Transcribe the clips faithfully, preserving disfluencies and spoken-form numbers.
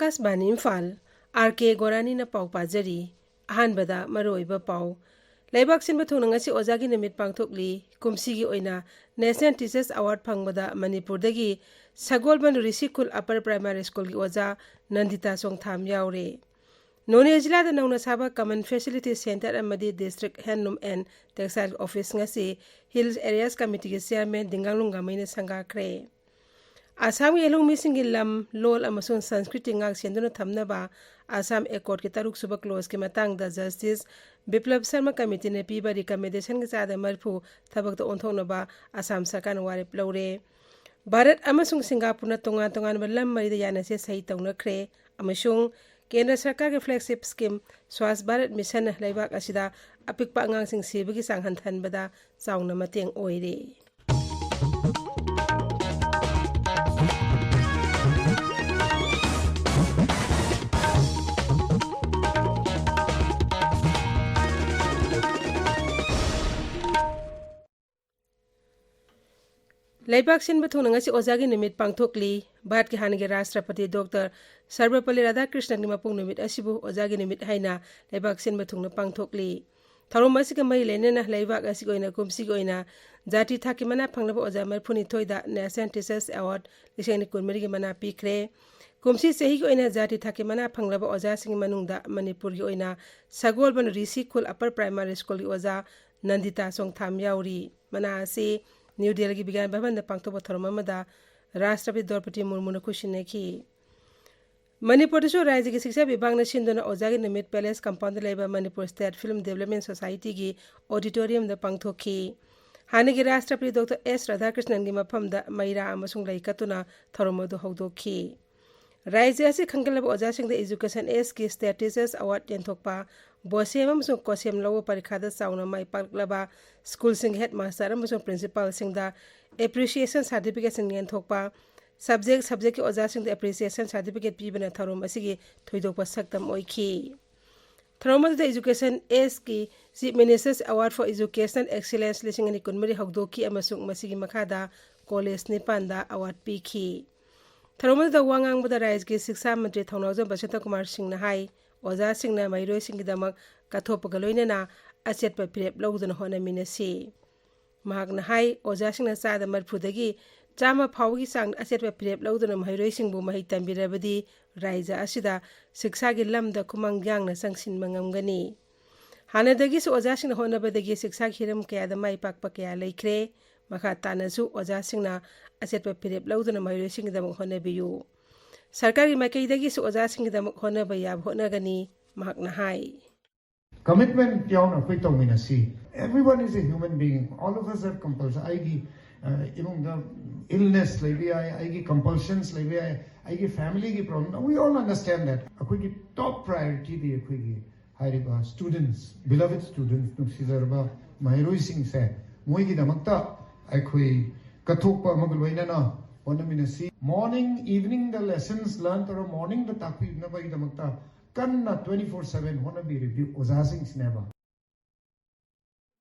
ꯑꯥꯀꯥꯁꯕꯥꯅꯤ Imphal, R ꯀꯦ ꯒꯣꯔꯥꯅꯤꯅ ꯄꯥꯎ ꯄꯥꯖꯔꯤ꯫ ꯑꯍꯥꯟꯕꯗ ꯃꯔꯨꯑꯣꯏꯕ ꯄꯥꯎ꯫ ꯂꯩꯕꯥꯛ ꯁꯤꯟꯕ ꯊꯨꯡꯅ ꯉꯁꯤ ꯑꯣꯖꯥꯒꯤ ꯅꯨꯃꯤꯠ ꯄꯥꯡꯊꯣꯛꯂꯤ꯫ ꯀꯨꯝꯁꯤꯒꯤ ꯑꯣꯏꯅ National Teachers Award ꯐꯪꯕꯗ ꯃꯅꯤꯄꯨꯔꯗꯒꯤ ꯁꯒꯣꯜꯕꯟ ꯔꯤꯁꯤꯈꯨꯜ Upper Primary Schoolꯒꯤ ꯑꯣꯖꯥ ꯅꯟꯗꯤꯇꯥ ꯆꯣꯡꯊꯥꯝ ꯌꯥꯎꯔꯦ꯫ ꯅꯣꯅꯦ ꯖꯤꯂꯥꯗ ꯅꯧꯅ ꯁꯥꯕ Common Facility Centre ꯑꯃꯗꯤ District Handloom and Textile Office ꯉꯁꯤ Hill Areas Committeeꯒꯤ Chairman ꯗꯤꯡꯒꯥꯡꯂꯨꯡ ꯒꯥꯃꯩꯅ ꯁꯪꯒꯥꯈ꯭ꯔꯦ꯫ ꯑꯁꯥꯝꯒꯤ ꯂꯧꯃꯤꯁꯤꯡꯒꯤ ꯂꯝ, ꯂꯣꯜ ꯑꯃꯁꯨꯡ ꯁꯪꯁꯀ꯭ꯔꯤꯇꯤ ꯉꯥꯛ ꯁꯦꯟꯗꯨꯅ ꯊꯝꯅꯕ ꯑꯁꯥꯝ ꯑꯦꯀꯣꯔꯗꯀꯤ ꯇꯔꯨꯛ ꯁꯨꯕ ꯀ꯭ꯂꯣꯖꯀꯤ ꯃꯇꯥꯡꯗ ꯖꯁꯇꯤꯁ ꯕꯤꯄ꯭ꯂꯕ ꯁꯔꯃ ꯀꯃꯤꯇꯤꯅ ꯄꯤꯕ ꯔꯤꯀꯃꯦꯟꯗꯦꯁꯟꯒꯤ ꯆꯥꯗ ꯃꯔꯤꯐꯨ ꯊꯕꯛꯇ ꯑꯣꯟꯊꯣꯛꯅꯕ ꯑꯁꯥꯝ ꯁꯔꯀꯥꯔꯅ ꯋꯥꯔꯦꯞ ꯂꯧꯔꯦ꯫ ꯚꯥꯔꯠ ꯑꯃꯁꯨꯡ ꯁꯤꯡꯒꯥꯄꯨꯔꯅ ꯇꯣꯉꯥꯟ ꯇꯣꯉꯥꯟꯕ ꯂꯝ ꯃꯔꯤꯗ ꯌꯥꯅꯁꯦ ꯁꯍꯤ ꯇꯧꯅꯈ꯭ꯔꯦ ꯑꯃꯁꯨꯡ ꯀꯦꯟꯗ꯭ꯔ ꯁꯔꯀꯥꯔꯒꯤ flagship scheme ꯁ꯭ꯋꯥꯁ ꯚꯥꯔꯠ ꯃꯤꯁꯟꯅ ꯂꯩꯕꯥꯛ ꯑꯁꯤꯗ ꯑꯄꯤꯛꯄ ꯑꯉꯥꯡꯁꯤꯡ ꯁꯤꯕꯒꯤ ꯆꯥꯡ ꯍꯟꯊꯍꯟꯕꯗ ꯆꯥꯎꯅ ꯃꯇꯦꯡ ꯑꯣꯏꯔꯦ꯫ ꯂꯩꯕꯥꯛ ꯁꯤꯟꯕ ꯊꯨꯡꯅ ꯉꯁꯤ ꯑꯣꯖꯥꯒꯤ ꯅꯨꯃꯤꯠ ꯄꯥꯡꯊꯣꯛꯂꯤ꯫ ꯚꯥꯔꯠꯀꯤ ꯍꯥꯟꯅꯒꯤ ꯔꯥꯁꯇ꯭ꯔꯄꯇꯤ ꯗꯣꯛꯇꯔ ꯁꯔꯕꯄꯜꯂꯤ ꯔꯥꯙꯥꯀ꯭ꯔꯤꯁꯅꯟꯒꯤ ꯃꯄꯣꯛ ꯅꯨꯃꯤꯠ ꯑꯁꯤꯕꯨ ꯑꯣꯖꯥꯒꯤ ꯅꯨꯃꯤꯠ ꯍꯥꯏꯅ ꯂꯩꯕꯥꯛ ꯁꯤꯟꯕ ꯊꯨꯡꯅ ꯄꯥꯡꯊꯣꯛꯂꯤ꯫ ꯊꯧꯔꯝ ꯑꯁꯤꯒ ꯃꯔꯤ ꯂꯩꯅꯅ ꯂꯩꯕꯥꯛ ꯑꯁꯤꯒꯤ ꯑꯣꯏꯅ ꯀꯨꯝꯁꯤꯒꯤ ꯑꯣꯏꯅ ꯖꯥꯇꯤ ꯊꯥꯛꯀꯤ ꯃꯅꯥ ꯐꯪꯂꯕ ꯑꯣꯖꯥ ꯃꯔꯤꯐꯨꯅꯤꯊꯣꯏꯗ National Teachers Award ꯂꯤꯁꯤꯡ ꯑꯅꯤ ꯀꯨꯟꯃꯔꯤꯒꯤ ꯃꯅꯥ ꯄꯤꯈ꯭ꯔꯦ꯫ ꯀꯨꯝꯁꯤ ꯆꯍꯤꯒꯤ ꯑꯣꯏꯅ ꯖꯥꯇꯤ ꯊꯥꯛꯀꯤ ꯃꯅꯥ ꯐꯪꯂꯕ ꯑꯣꯖꯥꯁꯤꯡꯒꯤ ꯃꯅꯨꯡꯗ ꯃꯅꯤꯄꯨꯔꯒꯤ ꯑꯣꯏꯅ ꯁꯒꯣꯜꯕꯟ ꯔꯤꯁꯤꯈꯨꯜ Upper Primary Schoolꯒꯤ ꯑꯣꯖꯥ ꯅꯟꯗꯤꯇꯥ ꯆꯣꯡꯊꯥꯝ ꯌꯥꯎꯔꯤ꯫ ꯃꯅꯥ ꯑꯁꯤ ꯅ꯭ꯌꯨ ꯗꯦꯜꯂꯤꯒꯤ ꯕꯤꯒ꯭ꯌꯥꯟ ꯚꯕꯟꯗ ꯄꯥꯡꯊꯣꯛꯄ ꯊꯧꯔꯝ ꯑꯃꯗ ꯔꯥꯁꯇ꯭ꯔꯄꯇꯤ ꯗ꯭ꯔꯧꯄꯗꯤ ꯃꯨꯔꯃꯨꯅ ꯈꯨꯠꯁꯤꯟꯅꯈꯤ꯫ ꯃꯅꯤꯄꯨꯔꯗꯁꯨ ꯔꯥꯖ꯭ꯌꯒꯤ ꯁꯤꯛꯁꯥ ꯚꯤꯚꯥꯒꯅ ꯁꯤꯟꯗꯨꯅ ꯑꯣꯖꯥꯒꯤ ꯅꯨꯃꯤꯠ Palace Compoundꯗ ꯂꯩꯕ Manipur State Film Development Societyꯒꯤ auditoriumꯗ ꯄꯥꯡꯊꯣꯛꯈꯤ꯫ ꯍꯥꯟꯅꯒꯤ ꯔꯥꯁꯇ꯭ꯔꯄꯇꯤ ꯗꯣꯛꯇꯔ ꯑꯦꯁ ꯔꯥꯙꯥꯀ꯭ꯔꯤꯁꯅꯟꯒꯤ ꯃꯐꯝꯗ ꯃꯩꯔꯥ ꯑꯃꯁꯨꯡ ꯂꯩ ꯀꯠꯇꯨꯅ ꯊꯧꯔꯝ ꯑꯗꯨ ꯍꯧꯗꯣꯛꯈꯤ꯫ ꯔꯥꯖ꯭ꯌ ꯑꯁꯤ ꯈꯟꯒꯠꯂꯕ ꯑꯣꯖꯥꯁꯤꯡꯗ Education Ageꯀꯤ State Teachers Award ꯌꯦꯟꯊꯣꯛꯄ, ꯕꯣꯁꯦꯝ ꯑꯃꯁꯨꯡ ꯀꯣꯁꯦꯝ ꯂꯧꯕ ꯄꯔꯤꯈꯥꯗ ꯆꯥꯎꯅ ꯃꯥꯏ ꯄꯥꯛꯂꯕ ꯁ꯭ꯀꯨꯜꯁꯤꯡꯒꯤ headmaster ꯑꯃꯁꯨꯡ principalꯁꯤꯡꯗ appreciation certificateꯁꯤꯡ ꯌꯦꯟꯊꯣꯛꯄ, subject subjectꯀꯤ ꯑꯣꯖꯥꯁꯤꯡꯗ appreciation certificate ꯄꯤꯕꯅ ꯊꯧꯔꯝ ꯑꯁꯤꯒꯤ ꯊꯣꯏꯗꯣꯛꯄ ꯁꯛꯇꯝ ꯑꯣꯏꯈꯤ꯫ ꯊꯧꯔꯝ ꯑꯗꯨꯗ Education Ageꯀꯤ Chief Minister's Award for Educational Excellence ꯂꯤꯁꯤꯡ ꯑꯅꯤ ꯀꯨꯟꯃꯔꯤ ꯍꯧꯗꯣꯛꯈꯤ ꯑꯃꯁꯨꯡ ꯃꯁꯤꯒꯤ ꯃꯈꯥꯗ college ꯅꯤꯄꯥꯟꯗ award ꯄꯤꯈꯤ꯫ ꯊꯧꯔꯝ ꯑꯗꯨꯗ ꯋꯥ ꯉꯥꯡꯕꯗ ꯔꯥꯖ꯭ꯌꯒꯤ ꯁꯤꯛꯁꯥ ꯃꯟꯇ꯭ꯔꯤ ꯊꯧꯅꯥꯎꯖꯝ ꯕꯁꯟꯇ ꯀꯨꯃꯥꯔ ꯁꯤꯡꯅ ꯍꯥꯏ, ꯑꯣꯖꯥꯁꯤꯡꯅ ꯃꯍꯩꯔꯣꯏꯁꯤꯡꯒꯤꯗꯃꯛ ꯀꯠꯊꯣꯛꯄꯒ ꯂꯣꯏꯅꯅ ꯑꯆꯦꯠꯄ ꯐꯤꯔꯦꯞ ꯂꯧꯗꯨꯅ ꯍꯣꯠꯅꯃꯤꯟꯅꯁꯤ꯫ ꯃꯍꯥꯛꯅ ꯍꯥꯏ, ꯑꯣꯖꯥꯁꯤꯡꯅ ꯆꯥꯗ ꯃꯔꯤꯐꯨꯗꯒꯤ ꯆꯥꯝꯃ ꯐꯥꯎꯕꯒꯤ ꯆꯥꯡ ꯑꯆꯦꯠꯄ ꯐꯤꯔꯦꯞ ꯂꯧꯗꯨꯅ ꯃꯍꯩꯔꯣꯏꯁꯤꯡꯕꯨ ꯃꯍꯩ ꯇꯝꯕꯤꯔꯕꯗꯤ ꯔꯥꯖ꯭ꯌ ꯑꯁꯤꯗ ꯁꯤꯛꯁꯥꯒꯤ ꯂꯝꯗ ꯈꯨꯃꯥꯡ ꯌꯥꯡꯅ ꯆꯪꯁꯤꯟꯕ ꯉꯝꯒꯅꯤ꯫ ꯍꯥꯟꯅꯗꯒꯤꯁꯨ ꯑꯣꯖꯥꯁꯤꯡꯅ ꯍꯣꯠꯅꯕꯗꯒꯤ ꯁꯤꯛꯁꯥꯒꯤ ꯍꯤꯔꯝ ꯀꯌꯥꯗ ꯃꯥꯏ ꯄꯥꯛꯄ ꯀꯌꯥ ꯂꯩꯈ꯭ꯔꯦ꯫ ꯃꯈꯥ ꯇꯥꯅꯁꯨ ꯑꯣꯖꯥꯁꯤꯡꯅ ꯑꯆꯦꯠꯄ ꯐꯤꯔꯦꯞ ꯂꯧꯗꯨꯅ ꯃꯍꯩꯔꯣꯏꯁꯤꯡꯒꯤꯗꯃꯛ ꯍꯣꯠꯅꯕꯤꯌꯨ꯫ ꯁꯔꯀꯥꯔꯒꯤ ꯃꯥꯏꯀꯩꯗꯒꯤꯁꯨ ꯑꯣꯖꯥꯁꯤꯡꯒꯤꯗꯃꯛ ꯍꯣꯠꯅꯕ ꯌꯥꯕ ꯍꯣꯠꯅꯒꯅꯤ, ꯃꯍꯥꯛꯅ ꯍꯥꯏ꯫ Commitment ꯌꯥꯎꯅ ꯑꯩꯈꯣꯏ ꯇꯧꯃꯤꯟꯅꯁꯤ꯫ Everyone is a human being. All of us have compulsion. ꯑꯩꯒꯤ, ꯑ, ꯏꯃꯨꯡꯗ illness ꯂꯩꯕ ꯌꯥꯏ, ꯑꯩꯒꯤ compulsions ꯂꯩꯕ ꯌꯥꯏ, ꯑꯩꯒꯤ family ꯒꯤ problem. We all understand that. ꯑꯩꯈꯣꯏꯒꯤ top priority ꯗꯤ ꯑꯩꯈꯣꯏꯒꯤ ꯍꯥꯏꯔꯤꯕ students, beloved students, ꯅꯨꯡꯁꯤꯖꯔꯕ ꯃꯍꯩꯔꯣꯏꯁꯤꯡꯁꯦ, ꯃꯣꯏꯒꯤꯗꯃꯛꯇ ꯑꯩꯈꯣꯏ ꯀꯠꯊꯣꯛꯄ ꯑꯃꯒ ꯂꯣꯏꯅꯅ ꯍꯣꯠꯅꯃꯤꯟꯅꯁꯤ꯫ Morning, evening ꯗ lessons learn ꯇꯧꯔ morning ꯗ ꯇꯥꯛꯄꯤꯅꯕꯒꯤꯗꯃꯛꯇ ꯀꯟꯅ twenty four seven ꯍꯣꯠꯅꯕꯤꯔꯤꯕꯗꯤ ꯑꯣꯖꯥꯁꯤꯡꯁꯤꯅꯦꯕ꯫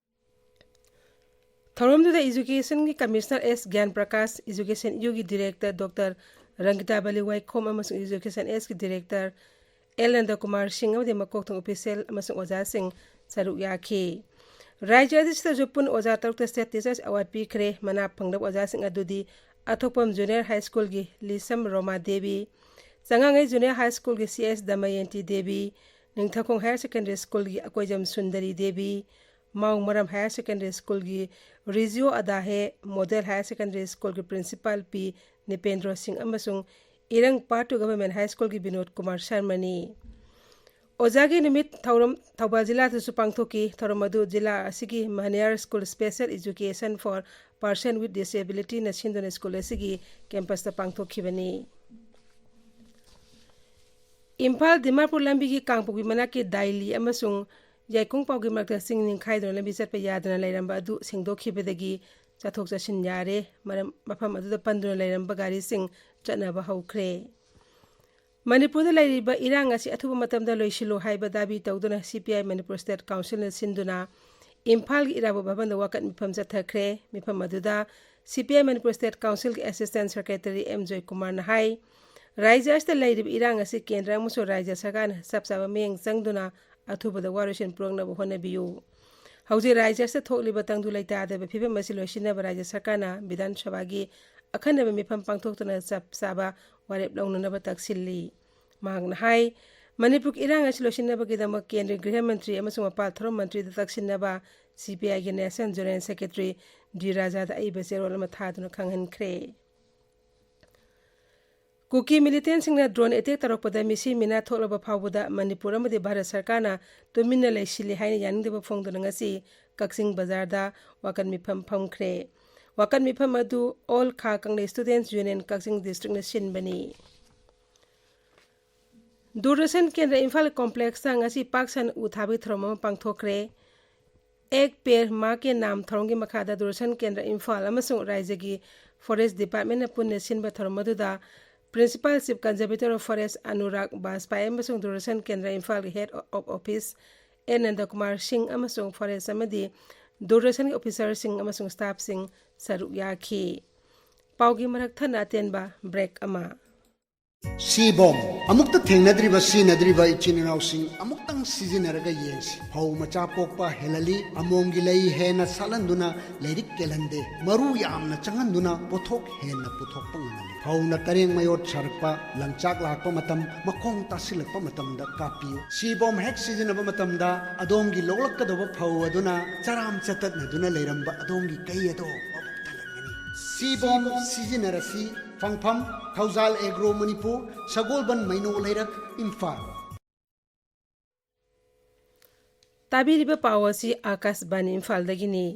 ꯊꯧꯔꯝꯗꯨꯗ Education ꯒꯤ Commissioner ꯑꯦꯁ ꯒ꯭ꯌꯥꯟ ꯄ꯭ꯔꯀꯥꯁ, Education U ꯒꯤ Director ꯗꯣꯛꯇꯔ ꯔꯪꯒꯤꯇꯥꯕꯂꯤ ꯋꯥꯏꯈꯣꯝ ꯑꯃꯁꯨꯡ Education S ꯀꯤ Director ꯑꯦꯜ ꯅꯟꯗꯀꯨꯃꯥꯔ ꯁꯤꯡ ꯑꯃꯗꯤ ꯃꯀꯣꯛ ꯊꯣꯡꯕ official ꯑꯃꯁꯨꯡ ꯑꯣꯖꯥꯁꯤꯡ ꯁꯔꯨꯛ ꯌꯥꯈꯤ꯫ ꯔꯥꯖ꯭ꯌ ꯑꯁꯤꯗꯁꯨ ꯄꯨꯟꯅ ꯑꯣꯖꯥ ꯇꯔꯨꯛꯇ State Teachers Award ꯄꯤꯈ꯭ꯔꯦ꯫ ꯃꯅꯥ ꯐꯪꯂꯕ ꯑꯣꯖꯥꯁꯤꯡ ꯑꯗꯨꯗꯤ ꯑꯊꯣꯛꯄꯝ Junior High School ꯒꯤ ꯂꯤꯁꯝ ꯔꯣꯃꯥ ꯗꯦꯕꯤ, ꯆꯉꯥꯡꯉꯩ Junior High School ꯒꯤ C S ꯗꯃꯌꯟꯇꯤ Devi, Ningthoukhong Higher Secondary School ꯒꯤ ꯑꯀꯣꯏꯖꯝ ꯁꯨꯟꯗꯔꯤ ꯗꯦꯕꯤ, ꯃꯥꯎ ꯃꯔꯝ Higher Secondary School ꯒꯤ ꯔꯤꯖꯤꯑꯣ ꯑꯗꯥꯍꯦ, Model Higher Secondary School ꯒꯤ Principal ꯄꯤ ꯅꯤꯄꯦꯟꯗ꯭ꯔꯣ ꯁꯤꯡ ꯑꯃꯁꯨꯡ ꯏꯔꯪ Part two Government High School ꯒꯤ ꯕꯤꯅꯣꯗ ꯀꯨꯃꯥꯔ ꯁꯔꯃꯅꯤ꯫ ꯑꯣꯖꯥꯒꯤ ꯅꯨꯃꯤꯠ ꯊꯧꯔꯝ ꯊꯧꯕꯥꯜ ꯖꯤꯂꯥꯗꯁꯨ ꯄꯥꯡꯊꯣꯛꯈꯤ꯫ ꯊꯧꯔꯝ ꯑꯗꯨ ꯖꯤꯂꯥ ꯑꯁꯤꯒꯤ Maniar School Special Education for Person with Disability ꯅ ꯁꯤꯟꯗꯨꯅ ꯁ꯭ꯀꯨꯜ ꯑꯁꯤꯒꯤ campus ꯇ ꯄꯥꯡꯊꯣꯛꯈꯤꯕꯅꯤ꯫ ꯏꯝꯐꯥꯜ ꯗꯤꯃꯥꯄꯨꯔ ꯂꯝꯕꯤꯒꯤ ꯀꯥꯡꯄꯣꯛꯄꯤ ꯃꯅꯥꯛꯀꯤ ꯗꯥꯏꯂꯤ ꯑꯃꯁꯨꯡ ꯌꯥꯏꯀꯨꯡ ꯄꯥꯎꯒꯤ ꯃꯔꯛꯇ ꯆꯤꯡ ꯅꯤꯡꯈꯥꯏꯗꯨꯅ ꯂꯝꯕꯤ ꯆꯠꯄ ꯌꯥꯗꯅ ꯂꯩꯔꯝꯕ ꯑꯗꯨ ꯁꯦꯡꯗꯣꯛꯈꯤꯕꯗꯒꯤ ꯆꯠꯊꯣꯛ ꯆꯠꯁꯤꯟ ꯌꯥꯔꯦ꯫ ꯃꯔꯝ, ꯃꯐꯝ ꯑꯗꯨꯗ ꯄꯟꯗꯨꯅ ꯂꯩꯔꯝꯕ ꯒꯥꯔꯤꯁꯤꯡ ꯆꯠꯅꯕ ꯍꯧꯈ꯭ꯔꯦ꯫ ꯃꯅꯤꯄꯨꯔꯗ ꯂꯩꯔꯤꯕ ꯏꯔꯥꯡ ꯑꯁꯤ ꯑꯊꯨꯕ ꯃꯇꯝꯗ ꯂꯣꯏꯁꯤꯜꯂꯨ ꯍꯥꯏꯕ ꯗꯥꯕꯤ ꯇꯧꯗꯨꯅ ꯁꯤ P I Manipur State Council ꯅ ꯁꯤꯟꯗꯨꯅ ꯏꯝꯐꯥꯜꯒꯤ ꯏꯔꯥꯕꯣꯠ ꯚꯕꯟꯗ ꯋꯥꯀꯠ ꯃꯤꯐꯝ ꯆꯠꯊꯈ꯭ꯔꯦ꯫ ꯃꯤꯐꯝ ꯑꯗꯨꯗ ꯁꯤ ꯄꯤ ꯑꯥꯏ ꯃꯅꯤꯄꯨꯔ ꯁ꯭ꯇꯦꯠ ꯀꯥꯎꯟꯁꯤꯜꯒꯤ ꯑꯦꯁꯤꯁꯇꯦꯟ ꯁꯦꯀ꯭ꯔꯦꯇꯔꯤ ꯑꯦꯝ ꯖꯣꯏꯀꯨꯃꯥꯔꯅ ꯍꯥꯏ, ꯔꯥꯖ꯭ꯌ ꯑꯁꯤꯗ ꯂꯩꯔꯤꯕ ꯏꯔꯥꯡ ꯑꯁꯤ ꯀꯦꯟꯗ꯭ꯔ ꯑꯃꯁꯨꯡ ꯔꯥꯖ꯭ꯌ ꯁꯔꯀꯥꯔꯅ ꯆꯞ ꯆꯥꯕ ꯃꯤꯠꯌꯦꯡ ꯆꯪꯗꯨꯅ ꯑꯊꯨꯕꯗ ꯋꯥꯔꯣꯏꯁꯤꯟ ꯄꯨꯔꯛꯅꯕ ꯍꯣꯠꯅꯕꯤꯌꯨ꯫ ꯍꯧꯖꯤꯛ ꯔꯥꯖ꯭ꯌ ꯑꯁꯤꯗ ꯊꯣꯛꯂꯤꯕ ꯇꯪꯗꯨ ꯂꯩꯇꯥꯗꯕ ꯐꯤꯕꯝ ꯑꯁꯤ ꯂꯣꯏꯁꯤꯟꯅꯕ ꯔꯥꯖ꯭ꯌ ꯁꯔꯀꯥꯔꯅ ꯕꯤꯙꯥꯟ ꯁꯚꯥꯒꯤ ꯑꯈꯟꯅꯕ ꯃꯤꯐꯝ ꯄꯥꯡꯊꯣꯛꯇꯨꯅ ꯆꯞ ꯆꯥꯕ ꯋꯥꯔꯦꯞ ꯂꯧꯅꯅꯕ ꯇꯛꯁꯤꯜꯂꯤ꯫ ꯃꯍꯥꯛꯅ ꯍꯥꯏ, ꯃꯅꯤꯄꯨꯔꯒꯤ ꯏꯔꯥꯡ ꯑꯁꯤ ꯂꯣꯏꯁꯤꯟꯅꯕꯒꯤꯗꯃꯛ ꯀꯦꯟꯗ꯭ꯔꯒꯤ ꯒ꯭ꯔꯤꯍ ꯃꯟꯇ꯭ꯔꯤ ꯑꯃꯁꯨꯡ ꯃꯄꯥꯜ ꯊꯧꯔꯝ ꯃꯟꯇ꯭ꯔꯤꯗ ꯇꯛꯁꯤꯟꯅꯕ ꯁꯤ ꯄꯤ ꯑꯥꯏꯒꯤ ꯅꯦꯁꯅꯦꯜ ꯖꯦꯅꯔꯦꯜ ꯁꯦꯀ꯭ꯔꯦꯇꯔꯤ ꯗꯤ ꯔꯥꯖꯥꯗ ꯑꯏꯕ ꯆꯦꯔꯣꯜ ꯑꯃ ꯊꯥꯗꯨꯅ ꯈꯪꯍꯟꯈ꯭ꯔꯦ꯫ ꯀꯨꯀꯤ ꯃꯤꯂꯤꯇꯦꯟꯁꯤꯡꯅ ꯗ꯭ꯔꯣꯟ ꯑꯦꯇꯦꯛ ꯇꯧꯔꯛꯄꯗ ꯃꯤꯁꯤ ꯃꯤꯅꯥ ꯊꯣꯛꯂꯕ ꯐꯥꯎꯕꯗ ꯃꯅꯤꯄꯨꯔ ꯑꯃꯗꯤ ꯚꯥꯔꯠ ꯁꯔꯀꯥꯔꯅ ꯇꯨꯃꯤꯟꯅ ꯂꯩꯁꯤꯜꯂꯤ ꯍꯥꯏꯅ ꯌꯥꯅꯤꯡꯗꯕ ꯐꯣꯡꯗꯨꯅ ꯉꯁꯤ ꯀꯛꯆꯤꯡ ꯕꯖꯥꯔꯗ ꯋꯥꯀꯠ ꯃꯤꯐꯝ ꯐꯝꯈ꯭ꯔꯦ꯫ ꯋꯥꯀꯠ ꯃꯤꯐꯝ ꯑꯗꯨ ꯑꯣꯜ ꯈꯥ ꯀꯪꯂꯩ ꯁ꯭ꯇꯨꯗꯦꯟꯠꯁ ꯌꯨꯅꯤꯌꯟ ꯀꯛꯆꯤꯡ ꯗꯤꯁꯇ꯭ꯔꯤꯛꯅ ꯁꯤꯟꯕꯅꯤ꯫ ꯗꯨꯔꯗꯔꯁꯟ ꯀꯦꯟꯗ꯭ꯔ ꯏꯝꯐꯥꯜ ꯀꯣꯝꯄ꯭ꯂꯦꯛꯁꯇ ꯉꯁꯤ ꯄꯥꯛ ꯁꯟꯅ ꯎ ꯊꯥꯕꯒꯤ ꯊꯧꯔꯝ ꯑꯃ ꯄꯥꯡꯊꯣꯛꯈ꯭ꯔꯦ꯫ ꯑꯦꯛ ꯄꯦꯔ ꯃꯥ ꯀꯦ ꯅꯥꯝ ꯊꯧꯔꯝꯒꯤ ꯃꯈꯥꯗ ꯗꯨꯔꯗꯔꯁꯟ ꯀꯦꯟꯗ꯭ꯔ ꯏꯝꯐꯥꯜ ꯑꯃꯁꯨꯡ ꯔꯥꯏꯖ꯭ꯌꯒꯤ ꯐꯣꯔꯦꯁ ꯗꯤꯄꯥꯔꯠꯃꯦꯟꯅ ꯄꯨꯟꯅ ꯁꯤꯟꯕ ꯊꯧꯔꯝ ꯑꯗꯨꯗ Principal Chief Conservator of Forest Anurag ꯕꯥꯖꯄꯥꯏ ꯑꯃꯁꯨꯡ ꯗꯨꯔꯗꯔꯁꯟ ꯀꯦꯟꯗ꯭ꯔ ꯏꯝꯐꯥꯜꯒꯤ Head of Office ꯑꯦꯟ ꯅꯟꯗꯀꯨꯃꯥꯔ ꯁꯤꯡ ꯑꯃꯁꯨꯡ ꯐꯣꯔꯦꯁ ꯑꯃꯗꯤ ꯗꯨꯔꯗꯔꯁꯟꯒꯤ ꯑꯣꯐꯤꯁꯥꯔꯁꯤꯡ ꯑꯃꯁꯨꯡ ꯁ꯭ꯇꯥꯐꯁꯤꯡ ꯁꯔꯨꯛ ꯌꯥꯈꯤ꯫ ꯄꯥꯎꯒꯤ ꯃꯔꯛ ꯊꯠꯅ ꯑꯇꯦꯟꯕ ꯕ꯭ꯔꯦꯛ ꯑꯃ꯫ ꯁꯤꯕꯣꯝ꯫ ꯑꯃꯨꯛꯇ ꯊꯦꯡꯅꯗ꯭ꯔꯤꯕ ꯁꯤꯖꯤꯟꯅꯗ꯭ꯔꯤꯕ ꯏꯆꯤꯟ ꯏꯅꯥꯎꯁꯤꯡ ꯑꯃꯨꯛꯇꯪ ꯁꯤꯖꯤꯟꯅꯔꯒ ꯌꯦꯡꯁꯤ꯫ ꯐꯧ ꯃꯆꯥ ꯄꯣꯛꯄ ꯍꯦꯜꯍꯜꯂꯤ, ꯑꯃꯣꯝꯒꯤ ꯂꯩ ꯍꯦꯟꯅ ꯁꯥꯠꯍꯟꯗꯨꯅ ꯂꯩꯔꯤꯛ ꯀꯦꯜꯍꯟꯗꯦ, ꯃꯔꯨ ꯌꯥꯝꯅ ꯆꯪꯍꯟꯗꯨꯅ ꯄꯣꯠꯊꯣꯛ ꯍꯦꯟꯅ ꯄꯨꯊꯣꯛꯄ ꯉꯝꯍꯜꯂꯤ꯫ ꯐꯧꯅ ꯇꯔꯦꯡ ꯃꯌꯣꯠ ꯁꯥꯔꯛꯄ, ꯂꯪꯆꯥꯛ ꯂꯥꯛꯄ ꯃꯇꯝ, ꯃꯈꯣꯡ ꯇꯥꯁꯤꯜꯂꯛꯄ ꯃꯇꯝꯗ ꯀꯥꯞꯄꯤꯌꯨ꯫ ꯁꯤꯕꯣꯝ ꯍꯦꯛ ꯁꯤꯖꯤꯟꯅꯕ ꯃꯇꯝꯗ ꯑꯗꯣꯝꯒꯤ ꯂꯣꯛꯂꯛꯀꯗꯧꯕ ꯐꯧ ꯑꯗꯨꯅ ꯆꯔꯥꯝ ꯆꯇꯠꯅꯗꯨꯅ ꯂꯩꯔꯝꯕ ꯑꯗꯣꯝꯒꯤ ꯀꯩ ꯑꯗꯣ ꯃꯕꯨꯛ ꯊꯜꯍꯟꯒꯅꯤ꯫ ꯁꯤꯕꯣꯝ ꯁꯤꯖꯤꯟꯅꯔꯁꯤ꯫ ꯐꯪꯐꯝ, ꯊꯧꯖꯥꯜ ꯑꯦꯒ꯭ꯔꯣ ꯃꯅꯤꯄꯨꯔ, ꯁꯒꯣꯜꯕꯟ ꯃꯩꯅꯣ ꯂꯩꯔꯛ, ꯏꯝꯐꯥꯜ꯫ ꯇꯥꯕꯤꯔꯤꯕ ꯄꯥꯎ ꯑꯁꯤ ꯑꯥꯀꯥꯁꯕꯥꯅꯤ ꯏꯝꯐꯥꯜꯗꯒꯤꯅꯤ꯫